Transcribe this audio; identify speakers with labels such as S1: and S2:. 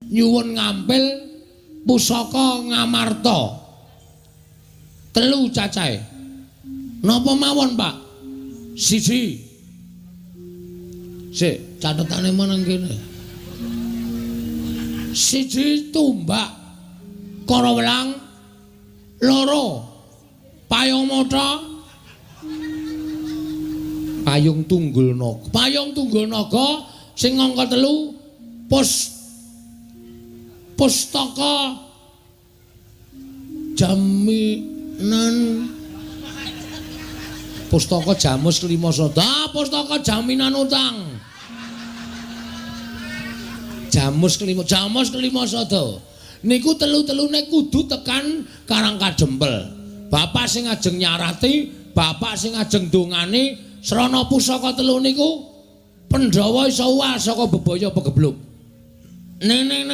S1: Nyuwun ngampil pusaka Ngamarta. 3 cacahe. Napa mawon, Pak? 1. Sik, catetane meneng kene. 1 tumbak Karawelang, 2 payung mata, payung tunggul naga. Payung tunggul naga sing angka 3 pustaka jaminan, pustaka jamus 5 sada, pustaka jaminan utang. Jamus kelima, jamus kelima sada. Niku telu-telune kudu tekan Karang Kadempel. Bapak sing ajeng nyarati, bapak sing ajeng dongani, srana pusaka 3 niku Pandhawa iso uwal saka bebaya pegebluk. Nene.